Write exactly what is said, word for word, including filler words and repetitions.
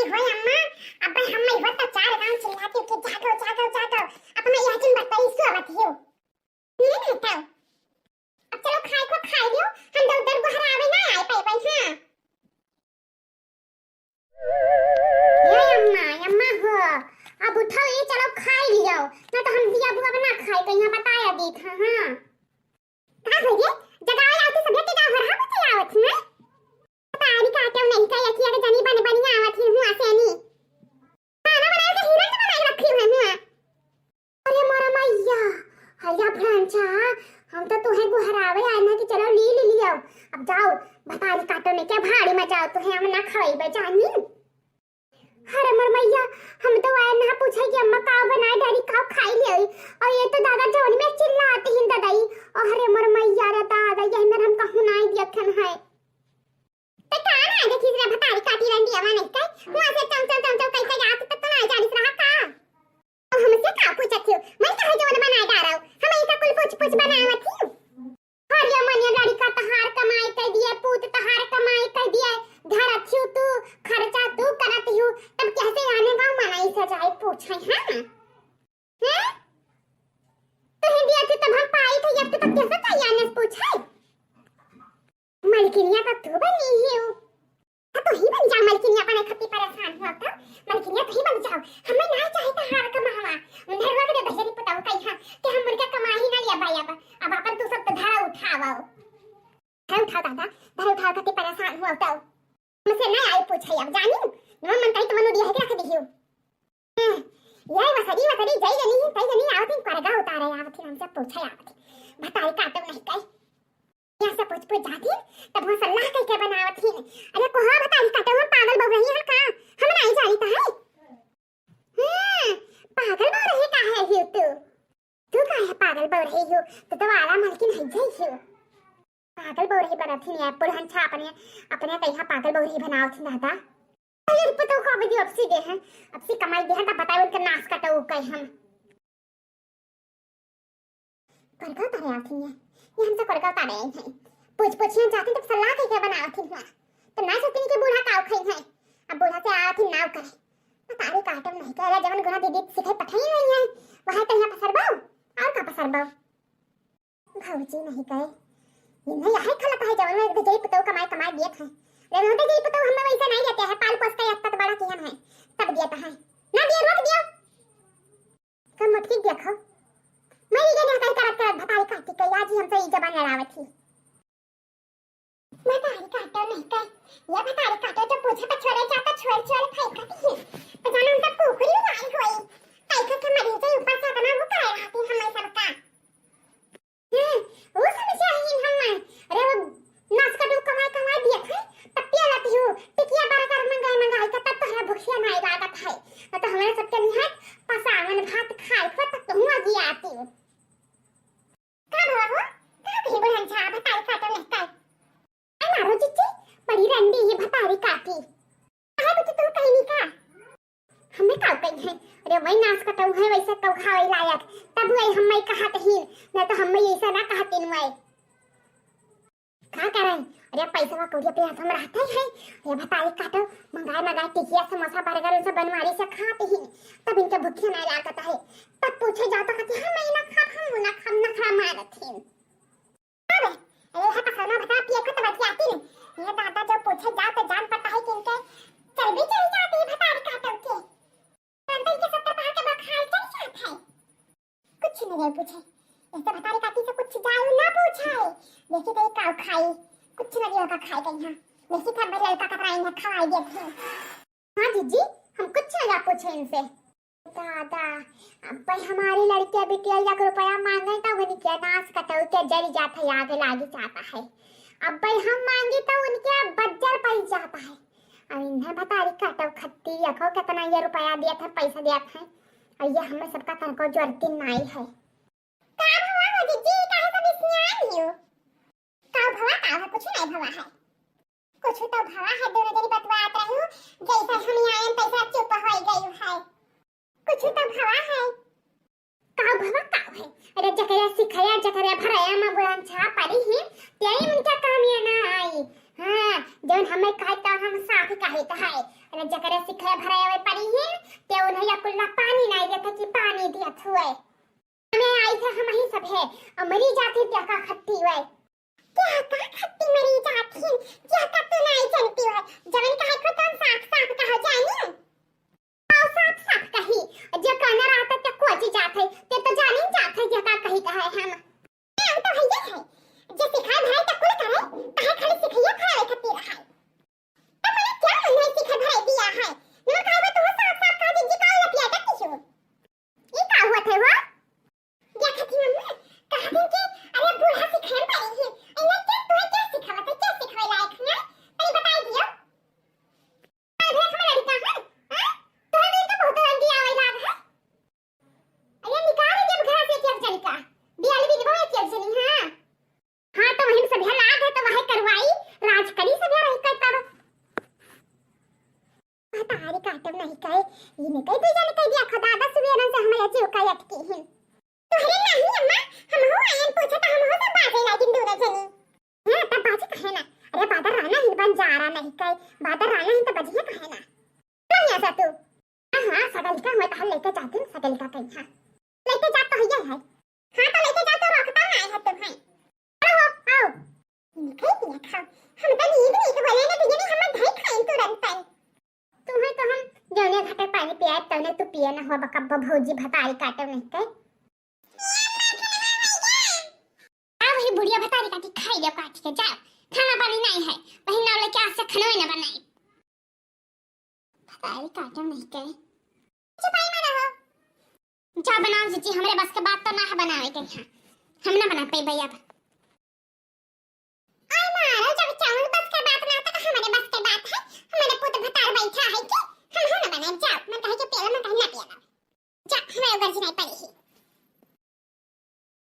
होय अम्मा, अब हम मैं होत तो चार गांव चिल्लाती हूँ कि जागो, जागो, जागो, अपना यह जिन बतई सोवत हियो। नहीं, नहीं, तो अब चलो खाए को खाए लियो, हम तो उधर गोहरावे ना आए पाए, हाँ। ए अम्मा, अम्मा हो, अब उठाओ, ये चलो खाए लियो, ना तो हम दिया बुआ बना खाए, कहीं बताया दी था, हाँ। का हो रे? जगावल आवत ही सभे के गाँव भर हम चलावत ही, हैं? तारी काटे नहीं का यकिया के जनी बन बनिया आवत ही हुआ से नी। खाना बनाए के हीरन तो बनाए रखी हुए हुआ। अरे मोरा मैया, हैया भ्रंचा, हम तो तुहे गुहरावे आए ना कि चलो ली ली लियो। अब जाओ, बतारी काटो ने क्या भाड़ी में जाओ, तुहे हम ना खवाई बे जानी। अरे मोर मैया, हम तो आए ना पूछे कि अम्मा का बनाए डारी का खाई ले आई। और ये तो दादा जौन में चिल्लाती हिन ददाई। अरे मोर मैया रे दादा, यही में हम कहूँ ना दिया खन है। ते का ना देखी रे भतारी काटी रंडी आवा नहीं का? वहाँ से चम चम चम चम कैसे जात तक तो ना जानिस रहा का? अब हमसे का पूछत हियो? मैं कहे जौन बनाए डारौ? हम ऐसा कुल पूछ पूछ बनावत हियो। हरिया मनिया लड़का तहार कमाई कर दिए, पूत तहार कमाई कर दिए, घर अच्छी तू, खर्चा तू करत हियो, तब कैसे आने गाँव मनाई से जाए पूछे, हाँ? हैं? तुहे दिया थी तब हम पाई थे, अब तो तब कैसे चाहिए आने से पूछे? मलकिनिया का तू बनी हियो। तो तू ही बन जा मलकिनिया, अपने खत्ती परेशान हुआ तो। मलकिनिया तू ही बन जाओ। हमें ना चाहे तो हार का महवा। उन्हें रोक दे बजरी पुताऊ कही हाँ कि हम उनका कमाई ना लिया भाई अब। अब अपन तू सब तो धरा उठावा। धरा उठाओ दादा, धरा उठाओ खत्ती परेशान हुआ तो। हमसे ना आई पूछे अब जानी। नमन मन ताई तुमन उड़िया है कि रख दी हियो। हम्म, ये वसरी वसरी जय जनी, जय जनी आवत ही करगा उतारे आवत ही हमसे पूछे आवत ही। भतारी काटो नहीं कई। यहाँ से पूछ पूछ जाती, तब वो सलाह कई के बनावत ही। अरे कोहा भतारी काटो हम पागल बहु रही है का? हम नहीं जानी तो है। हम्म, पागल बहु रही का है हियो तू? तू का है पागल बहु रही हियो? तू तो वाला मलकिन है जय हियो। पागल बहु रही बनत ही नहीं है, पुरहन छा अपने, अपने कहिया पागल बहु रही बनावत ही दादा। अरे पता का बदी अपसी दे है, अपसी कमाई दे है, तब बताए उनका नाश कटो कहे हम। करगा उतारे आवत ही है, ये हमसे करगा उतारे आई है। पूछ पूछिए जाते तब सलाह कई के बनावत ही हुआ। तो ना सोचती कि बूढ़ा काव खाई है, अब बूढ़ा से आवत ही नाव करे। भतारी काटो नहीं करे, जवन गुना दीदी सिखाई पठाई हुई है, वह तो यहाँ पसरबाओ, और का पसरबाओ? भौजी नहीं कहे, इन्हें यही खलत है जवन में गजई पुतौ कमाए कमाए दियत है। रे रोते गई पुतौ हमें वैसा नहीं देते हैं, पाल पोस के एक तक बड़ा किहन है, तब दियत है। ना दिया, रोक दिया। कम मटकी देखो। मैं ये नहीं कहीं करत करत भतारी काटी के, आज ही हमसे ई जबान लड़ावत ही। भतारी काटो नहीं कहे, ये भतारी काटो जो पूछे पर छोड़े जाता छोड़ छोड़ फेंकत ही। तो जानो हम सब कुकुरी में आई हुई। कई के मरीज ऊपर से बना वो करे रहती हमें सबका। हम्म, वो समस्या ही हम नहीं। अरे वो नास का डू कमाई कमाई दिया था, तब पिया लाती हूँ, टिकिया बर्गर मंगाई मंगाई का, तब तो हमें भुखिया नहीं लागत है। न तो हमारे सबके नहीं है, पसावन भात खाए को तब तो हुआ गया आती। का भवा हो? का कहीं बुढ़न छा भतारी काटो नहीं कर? अरे मारो चिच्ची, बड़ी रंडी ही भतारी काटी। अरे कुछ तुम कहीं नहीं का? हमें का कही है? अरे वही नास कटऊ है, वैसे कऊ खावे लायक। तब वही हमें कहा तहीन, न तो हमें ऐसा ना कहतीन वही। का करें? अरे पैसा कौड़िया पे हाथ में रहता ही है। अरे भतारी काटो, मंगाए मंगाए टिकिया समोसा बर्गर उनसे बनवारी से खाते ही, तब इनके भूखे नहीं लागत है। तब पूछे जाता कहती हम ना खाब, हम ना खाब, नखरा मारत ही। अरे, अरे, है पसौना भसा पिए को तो बतियाती नहीं। ये दादा जो पूछे जाओ तो जान पड़ता है कि इनके चर्बी चढ़ जाती है भतारी काटो के। अंदर के सत्तर पहाड़ के बखार चढ़ जाता है। कुछ नहीं पूछे। ऐसे भतारी काटी से कुछ जाओ ना पूछे। देखी तो ये काव खाई। कुछ नहीं होगा खाए गई हाँ। देखी था मेरे लड़का कतरा इन्हें खवाई देती है। हाँ जीजी, हम कुछ ना पूछे इनसे। दादा, अब भाई हमारी लड़कियां बिटिया लाख रुपया मांगे तो उनके नास कटऊ के जरी जाता है, आगे लागी जाता है। अब भाई हम मांगी तो उनके बज्जर पड़ जाता है। अब इन्हें भतारी काटो खत्ती, देखो कितना ये रुपया दिया था, पैसा दिया था, और ये हमें सबका तनको जरूरत नहीं है। का भवा हो जीजी, काहे सब इसियान हियो? का भवा, का है? कुछ नहीं भवा है। कुछ तो भवा है, दोनों जनी बतवात रहू, जैसे हम आयन तैसे चुप हो गई है। कुछ तो भवा है। का भवा का है? अरे जकरे सिखया, जकरे भरया में बुरन छा पड़ी ही, तेरी उनका काम ये ना आई। हाँ, जौन हमें कहता हम साफ कहित है, अरे जकरे सिखै भरै आवै परी ही, ते उन्हैं कुल्ला पानी नाहीं देत कि पानी दियत हुए। हमें आई थे हमही सभे, अमरी जात ही प्याका खट्टी हुए। प्याका खट्टी मरी जात ही, प्याका तू नाहीं जनती हुए, जवन कहै को तवन साफ साफ कहो जानी। आओ साफ साफ कही, जे कहना रहत ते कोची जात है, ते तो जानी जात है जे का कहित है हम। हम तो हइये है, जे सिखाए भराए त कुल करे, काहे खाली सिखाइए भराए खातिर है। त मने क्या मन है सिखाए भराए दिया है? नमर काहे बा तू साफ साफ कह दीजिए, काहे लपिया करती हो? ई का हुआ थे हो? देखत ही मम्मी, कहत ही कि अरे बूढ़ा सिखाए पड़ी ही, इन्हें क्या, तू क्या सिखावत है, क्या सिखावे लायक है? तनी बताई दियो। अरे देख में लड़का है, हाँ? तोहरे दिन तो बहुत रंगी आवै लाग है। अरे निकाल जब घर से एक एक जनी का। बियाली बिनबो एक एक जनी, हाँ। हाँ, तो वहीं सभे लाग है, तो वहीं करवाई, राज करी सभे रही कर तब। भतारी काटब नहीं कहे, ई नहीं कहे, तू जाने कह दिया, खुदा दा सुबेरन से हमारे जीव का अटकी हिन। तोहरे नहीं अम्मा, हमहू आयन पूछे तो हमहू सब बाजे लागिन दूर जनी। हाँ, तब बाजी कहे ना। अरे बादर राना ही बन जा रहा नहीं कहे, बादर राना ही तो बजिए कहे ना। बढ़िया सा तू। हाँ, हाँ, सगलिका हुए तहल लेके जातिन, सगलिका कहीं, हाँ। लेके जा तो हइये है। हाँ, तो लेके जा तो रोकता ना है तुम्हें। आओ, आओ। इनके दिया खाओ। हम तो नीक नीक बोले ना, तुझे नहीं हम धई खाइन तुरंत पर। तुम्हें तो हम जौने घाटे पानी पियाए, तौने तू पिए ना हो, बकब्बो भौजी भतारी काटो नहीं कहे। अब ही बुढ़िया भतारी काटी खाई ले काट के, जाओ। खाना पानी नहीं है, वही नाव लेके आज से खाना ही ना बनाई। भतारी काटो नहीं कहे। चुपाई में रहो। जा बनाओ जीजी, हमरे बस के बात तो ना है बनावे के यहाँ। हम ना बना पाई अब। आय मारो, जब चाउर बस के बात ना तो हमरे बस के बात है। हमरे पुत भतार बैठा है कि हम ना बनाए, जाओ। मन कहे कि पियला, मन कहे ना पियला। जा, हमें गर्ज नहीं पड़ी ही।